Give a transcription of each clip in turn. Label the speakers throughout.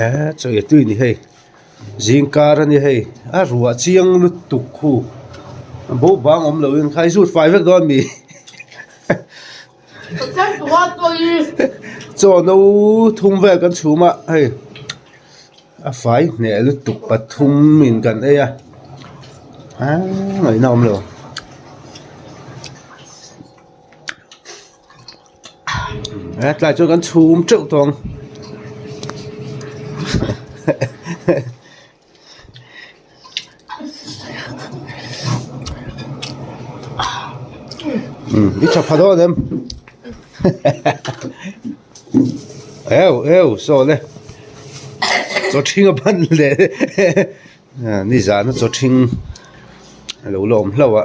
Speaker 1: Eh chaw ei tui ni hei zingkar a ni hei a ruah chiang lutuk khu bo bang awm loin kha i zut fai vek dawn mi chaw no thum vel kan chhum a hei a fai hneh lutuk pathum in kan ei a aaa ngaihna awm lo. Hetlai chuan kan chhum teuh tawh ang i tha pha dawn em eu eu saw le chaw ṭhing a ban leh nizana chaw ṭhing a lo la awm hlauh a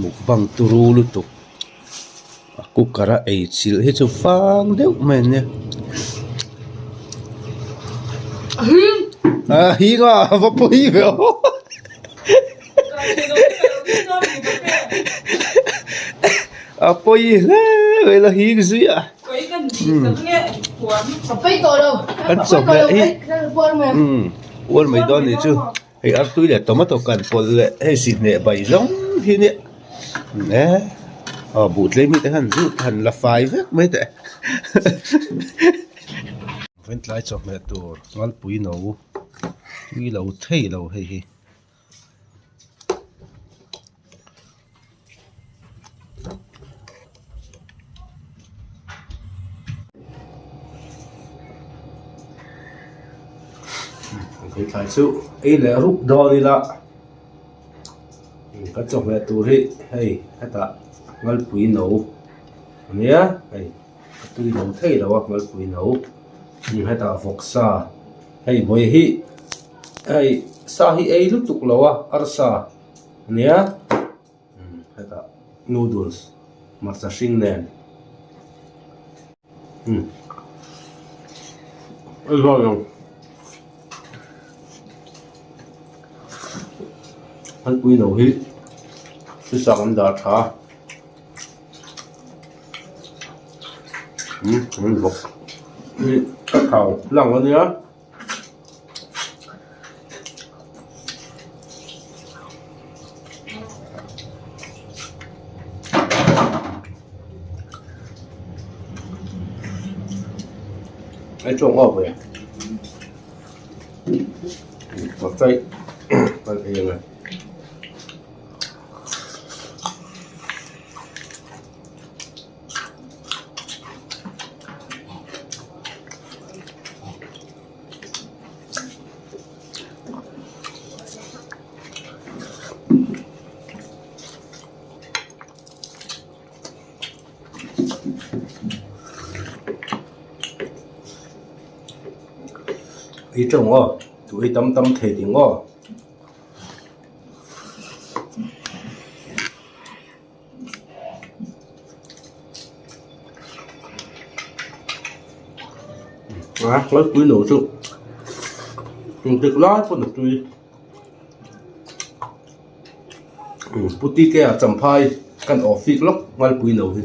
Speaker 1: mukbang turu lutuk a cooker a ei chilh hi chu fang deuh mai an nia a hing a va pawi ve aw a pawi hle mai la hing zui a. Kan chawhmeh hi uar mai dawn nih chu hei artui leh tomato kan pawlh leh hei sihneh bai zawng hi nia e aw buh tlem hi te khan zut han la fai vek mai teh ventlai chawhmeh tur ngalpui no tui lo thei lo hei hi. Thlai chu ei leh rup dawn ila kan chawhmeh tur hi hei hetah ngalpui no a nia hei a tui lo thei lo a ngalpui no hetah vawksa hei vawi hi hei sa hi ei lutuk lo a arsa a nia. Hetah noodles hmarcha hring nen umm a zawh lo an pui lo hi hrisak an dah tha a umm an vawk hi a thau lang a nia. Ei tawng awk ve Matai kan ei ange. Ei tawng aw tui tam tam thei ding aw. A kawlpui no chu engtik lai pawn a tui puti te ah champhai kan awh fik lawk ngalpui no hi.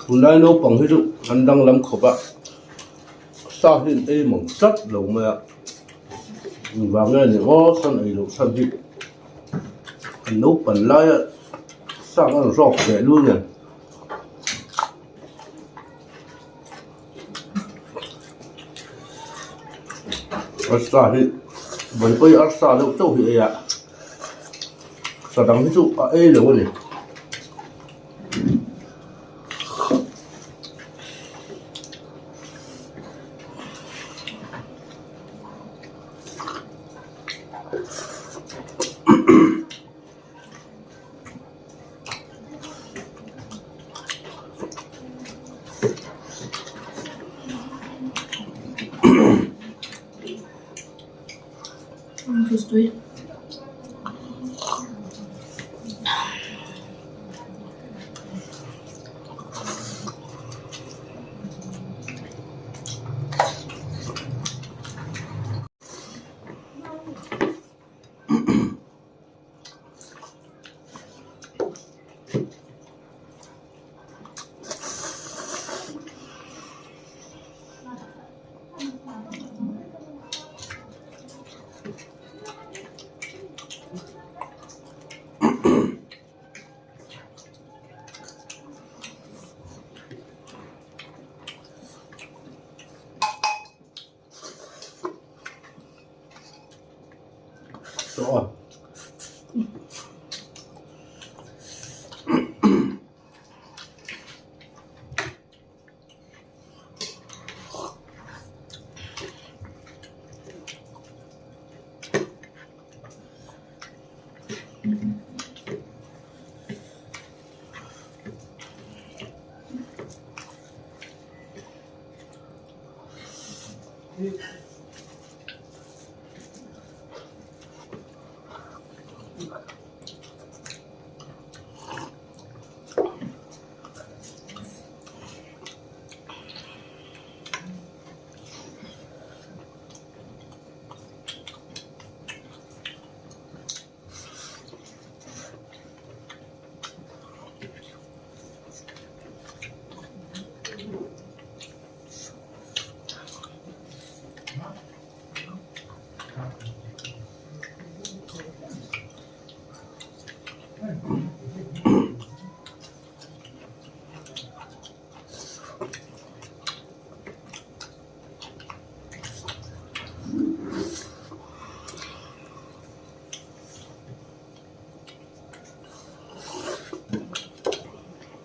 Speaker 1: Tunlai naupang hi chu an danglam khawp a. Sa hi an ei mang tlat lo mai a, engvang nge ni aw san ei loh chhan hi an naupang laia sa an rawk teh lul nen. Arsa hi vawipawi arsa deuh chauh hi ei a sa dang hi chu a ei lo a ni.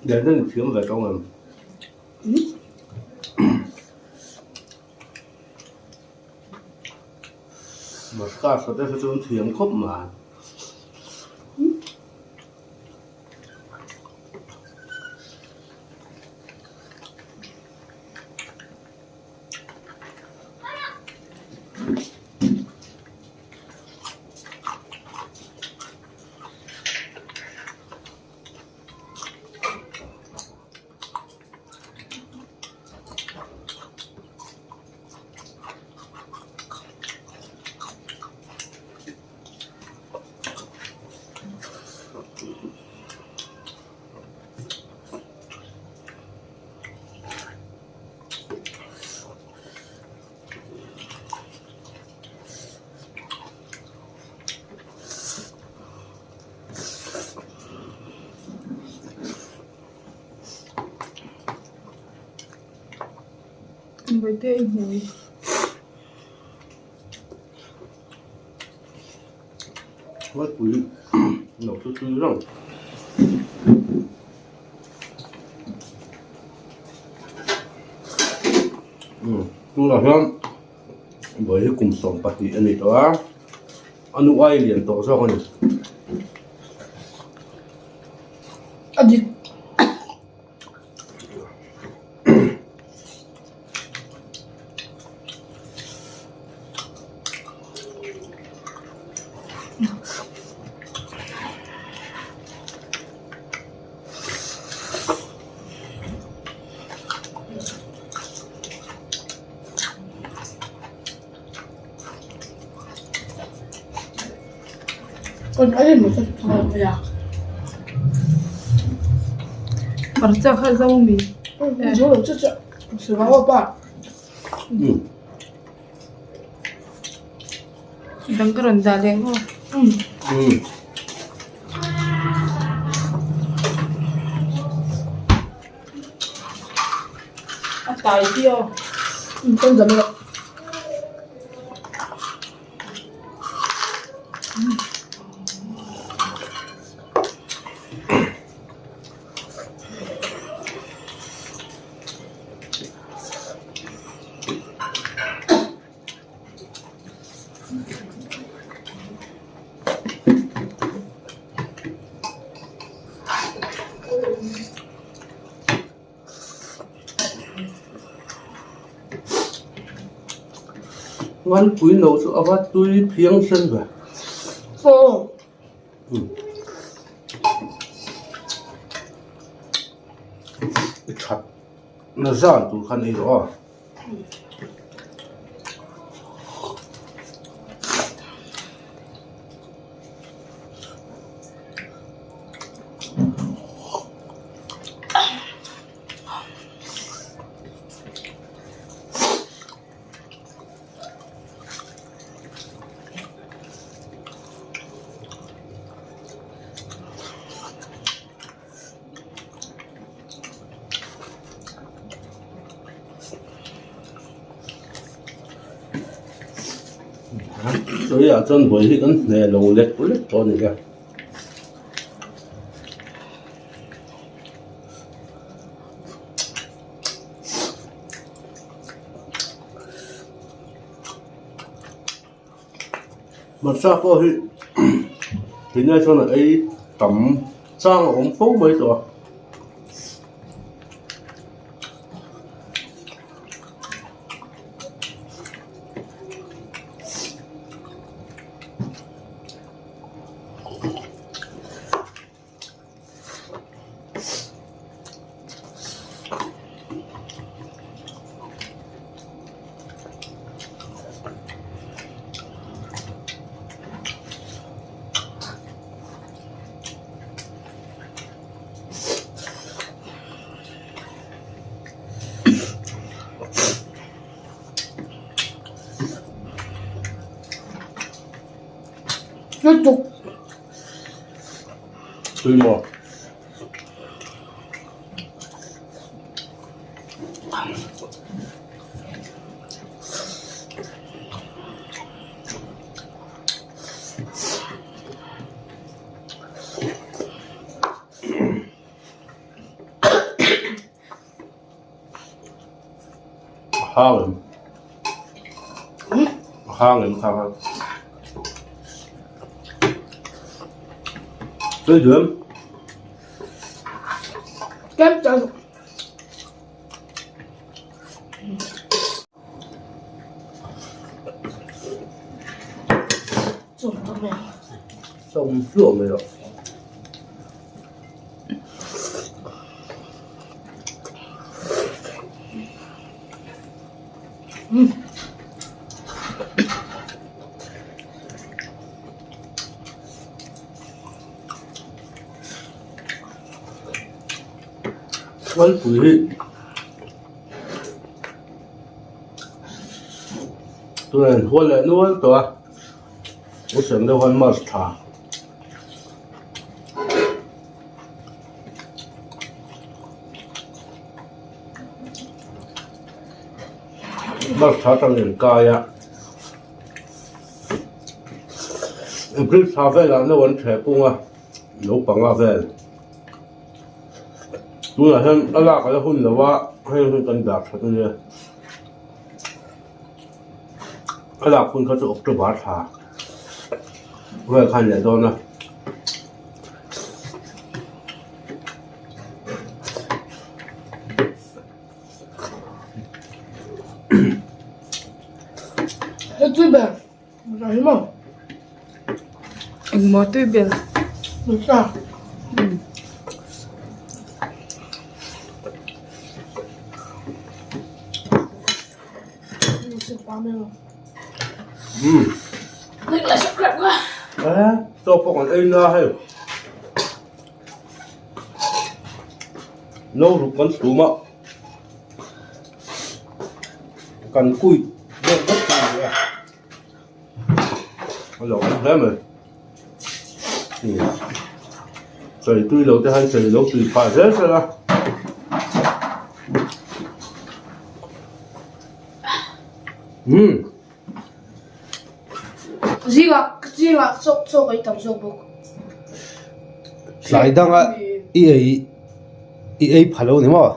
Speaker 1: Lian in thiam ve tawng em? Maska sa te kha chu an thiam khawp mai.
Speaker 2: Bawihte i hmui.
Speaker 1: Hualpui lo chu tui reng. Umm tunah hian vawi hi kum 12 a ni tawh a a nu ai lian tawh zawk a ni.
Speaker 2: A dik. Hmarcha kha zo mi. Dang ka rawn dah leh maw. A tai hi aw.
Speaker 1: Ngalpui no chu a va tui phiang sen ve.
Speaker 2: Aw.
Speaker 1: I that na zan tur khan ei rawh a. Tui ah chuan buai hi kan hne lo lek lek tawh a ni e. Hmarcha pawh hi tunlai chuan a ei tam chang a awm fo mai tawh a.
Speaker 2: Lutuk.
Speaker 1: Tui maw? A hang em? A hang em kha kha? Tui duh em?
Speaker 2: Kem ta lutuk.
Speaker 1: Chawm hluah mai rawh. Sualpui hi tunah hian hual leh nual tawh a u seng deuh khan mask tha. Bus tha tang in kai a April thla velah no an thleh pung a naupang a vel tunah hian a lak a la hun lo a heng hi kan dah that ania a lak hun kha chu October thla vel khan leh dawn a.
Speaker 2: Tui ber hi maw?
Speaker 3: Engmaw tui ber?
Speaker 2: Nasa.
Speaker 1: Chaw pawh kan ei na hei no ruk kan chhum a kan kui deuh vek a ni a a lo awm hle mai chei tui lo te hian chei lo tui phah zel zel a.
Speaker 2: Zingah zingah chaw chaw ka ei tam zawk bawk.
Speaker 1: Tlai danga i ei i ei pha lo ni maw?